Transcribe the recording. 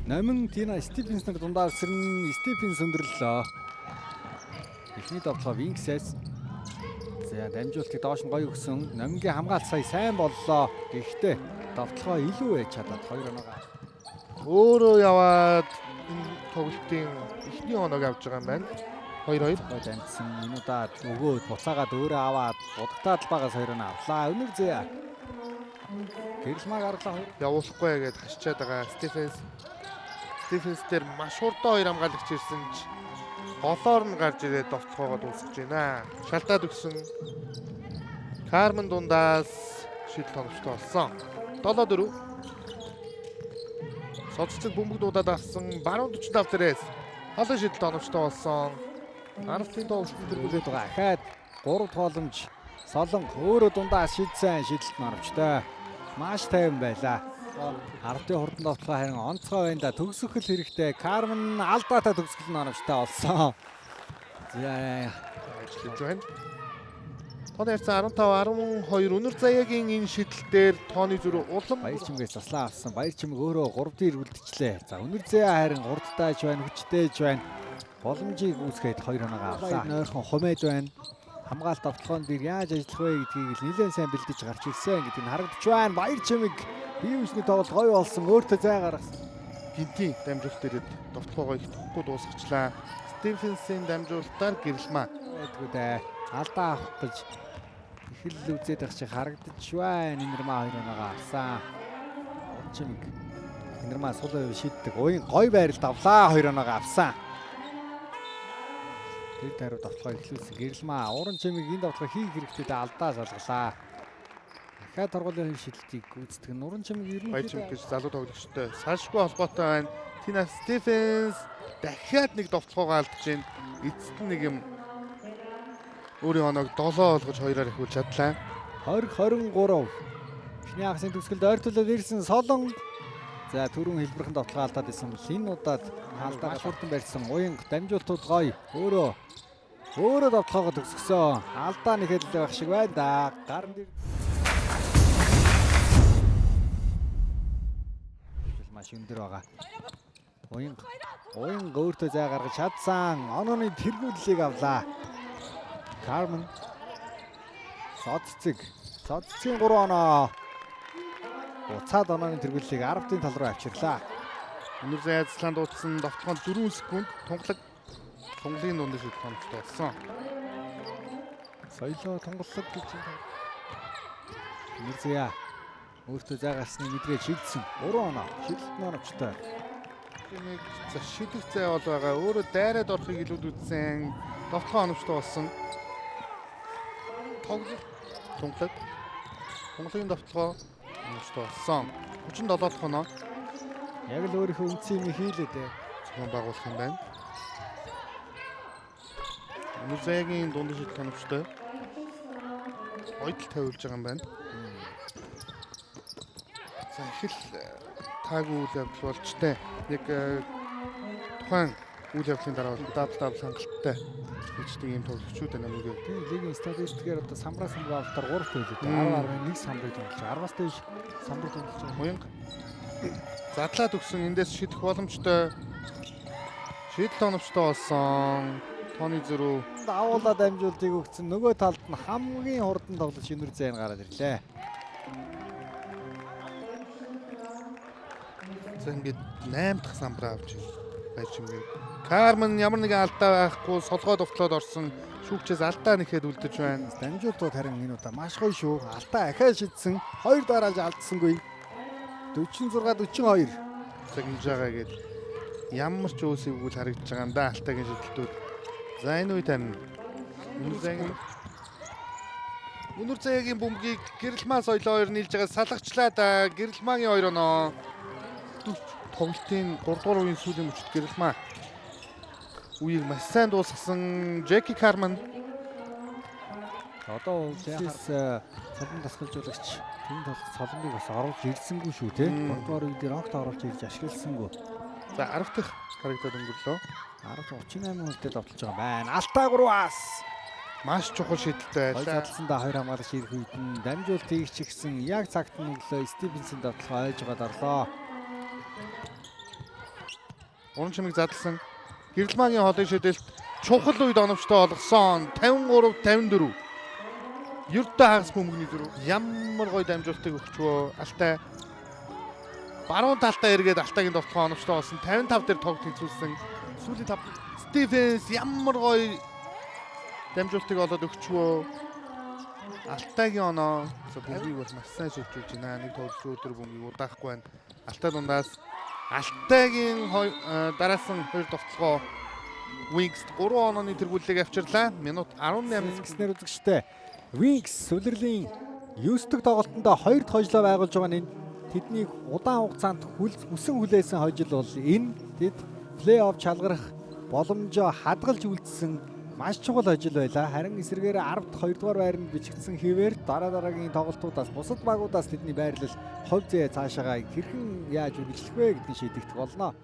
Номин Тина Стивенс нар дундаа сэрн Стивенс өндөрлөлөө. Эхний довтлогоо Винксээс. За дамжуултыг доош нь гоё өгсөн. Номингийн хамгаалт сая сайн боллоо. Гэхдээ довтлогоо илүү байж чадаад 2 оноогоо. Өөрөө яваад энэ тоглолтын эхний оноог авч байгаа юм байна. 2-2. Гоё дамжсан. Энэ удаад өгөөд буцаагаад өөрөө аваад будагтаа талбайгаас 2 оноо авлаа. Өнөр зэ. Гэрэлмаа гарлаа. Явуулахгүй гэдээ хашчаад байгаа. Стивенс Стивенс дээр маш хурдан хоёр хамгаалагч ирсэн ч голоор нь гарч ирээд довтлогоогоо дуусгаж байна. Шалтаад өгсөн. Кармен дундаас шийдэл оновчтой болсон. 7-4. Соццог бөмбөг дуудаад авсан. Баруун 45 дээрээс холын шийдэлд оновчтой болсон. 10-ын тоглолтын тэргүүлээд байгаа. Ахаад 3 дахь боломж Солонг өөрөө дундаа шидсэн шийдэлт нь оновчтой. Маш тайван байлаа. 10-ын хурдан довтлогоо харин онцгой байна да. Төгсгөл хэрэгтэй. Кармен алдаатай төгсгөл нь оновчтой болсон. За ажиллаж байна. Тооны харьцаа 15-12 Өнөр Заяагийн энэ шидэл дээр тооны зүрх улам Баяр чимгээс заслаа авсан. Баяр чимэг өөрөө 3 дээр үлдчихлээ. За Өнөр Заяа харин хурдтай ч байна, хүчтэй ч байна. Боломжийг үүсгээд 2 оноогоо авлаа. Нойрхон хумээд байна. Хамгаалт довтлогоон дээр яаж ажиллах вэ гэдгийг л нэлээд сайн бэлдэж гарч ирсэн гэдэг нь харагдаж байна. Баяр чимэг бие хүчний тоглолт гоё болсон. Өөртөө зай гаргасан. Гинтийн дамжуулалт дээрээ довтлогоогоо их тухгүй дуусгачлаа. Стивенсийн дамжуулалтаар гэрэлмаа. Байдгүй дээ. Алдаа авах гэж их л үзээд байх шиг харагдаж байна. Энэрмаа 2 оноогоо авсан. Чимэг Энэрмаа сул хувь шийддэг. Уян гоё байралд авлаа. 2 оноогоо авсан. Тэр даруй довтлогоо эхлүүлсэн. Гэрэлмаа уран чимэг энэ довтлогоо хийх хэрэгтэй дээ алдаа салгалаа. Дахиад торгуулийн шийдэлтийг гүйцэтгэх нь уран чимэг Баяр чимэг гэж залуу тоглогчтой салшгүй холбоотой байна. Тина Стивенс дахиад нэг довтлогоогоо алдаж байна. Эцэст нь нэг юм өөрийн оноог 7 олгож хоёроор эхүүлж чадлаа. 20-23. Эхний хагасын төгсгөлд ойр төлөөд ирсэн Солон. За түрүүн хэлбэрхэн довтлогоо алдаад исэн бол энэ удаад алдаа маш хурдан барьсан. Уянг дамжуултууд гоё. Өөрөө өөрөө довтлогоогоо төгсгсөн. Алдаа нэхэд л байх шиг байна да. Гарн дээр маш өндөр байгаа. Уянг Уянг өөртөө зай гаргаж чадсан. Онооны тэргүүллийг авлаа. Кармен Соццэг. Соццгийн 3 оноо. Буцаад онооны тэргүүллийг 10-ын тал руу авчирлаа. Өнөр Заяа заслаан дуудсан довтлогоо 4 секунд тунгалаг тунгалын дунд шийдэл оновчтой болсон. Соёлоо тунгалаг гэж. Өнөр Заяа өөртөө зай гарсныг мэдрээ шийдсэн. 3 оноо. Шийдэлт нь оновчтой. Нэг за шидэх зай бол байгаа. Өөрөө дайраад орохыг илүүд үзсэн. Довтлогоо оновчтой болсон. Тоглолт тунгалаг. Тунгалагын довтлогоо оновчтой болсон. 37 дахь оноо Яг л өөрийнхөө үндсэн юм хийлээ дээ. зохион байгуулах юм байна. Өнөр Заяагийн дунд шийдэл оновчтой. Ойдол тавиулж байгаа юм байна. За их л таагүй үйл явдал болж тээ. Яг тухайн үйл явдлын дараа бол дабл дабл хангалттай хийждэг ийм тоглогчуд байна нэг. Тийм лигийн статистикээр одоо самбраа самбраа авалтаар 3 төлөө 10.1 самбарыг тунгалж 10-аас дээш самбар тунгалж байгаа. Муянга задлаад өгсөн эндээс шидэх боломжтой. Шийдэл оновчтой болсон. Тооны зөрүү Давуулаад дамжуултыг өгсөн. Нөгөө талд нь хамгийн хурдан тоглож Өнөр Зайн гараад ирлээ. За ингээд 8 дахь самбараа авч байж юм гээ. Кармен ямар нэгэн алдаа байхгүй солгоо довтлоод орсон. Шүүгчээс алдаа нэхэд үлдэж байна. Дамжуултууд харин энэ удаа маш гоё шүү. Алдаа ахаа шидсэн. 2 дарааж алдсангүй. 46 42. За ингэж байгаа гээд ямар ч өөсөйгүй л харагдаж байгаа юм да алтайгийн шидэлтүүд. За энэ үед харин Өнөр Заяагийн бөмбөгийг Гэрэлмаа соёлоо хоёр нийлж байгаа салгачлаа да. Гэрэлмаагийн 2 оноо. Тоглолтын 3 дугаар үеийн сүүлийн мөчид Гэрэлмаа үеийг маш сайн дуусгасан Джеки Кармен Одоо улсээс солон дасгалжуулагч тийм тоглох солонгыг бас оруулж ирсэнгүй шүү те. 3 дугаар үе дээр огт оруулж ирж ашигласангүй. За 10 дахь харагдаад өнгөрлөө. 10 38 үлдээд довтлож байгаа юм байна. Алтай 3-аас Маш чухал шийдэлтэй Хоёр байлаа. задлсандаа хоёр хамгаалагч ирэх үед нь дамжуулт хийх чигсэн яг цагт нь өглөө Стивенсийн довтлогоо ойжгаад орлоо. Уран чимэг задлсан. Гэрэлмаагийн холын шидэлт чухал үед оновчтой олгосон. 53 54. Ердөө хагас бөмбөгний зөрүү. Ямар гоё дамжуултыг өгчвөө. Алтай баруун талтаа эргээд Алтайгийн довтлогоо оновчтой болсон. 55 дээр тог тэнцвүүлсэн. Сүүлийн 5 Стивенс ямар гоё дамжуултыг олоод өгчвөө. Алтайгийн оноо. Бөмбөгийг бол маш сайн шилжүүлж байна. Нэг тоглогч өөр бөмбөгийг удаахгүй байна. Алтай дундаас Алтайгийн дараасан хоёр довтлогоо Wings 3 онооны тэргүүллийг авчирлаа. Минут 18 гэснээр үзэгчтэй Wings улирлын 9 дахь тоглолтондоо 2 дахь хожлоо байгуулж байгаа нь тэднийг удаан хугацаанд хүсэн хүлээсэн хожил бол энэ. Тэд плей-офф чалгарах боломжоо хадгалж үлдсэн маш чухал хожил байлаа. Харин эсрэгээр 10 дахь 2 дугаар байранд бичигдсэн хэвээр дараа дараагийн тоглолтуудаас бусад багуудаас тэдний байрлал хувь зээ цаашаагаа хэрхэн яаж үргэлжлэх вэ гэдгийг шийдэгдэх болно.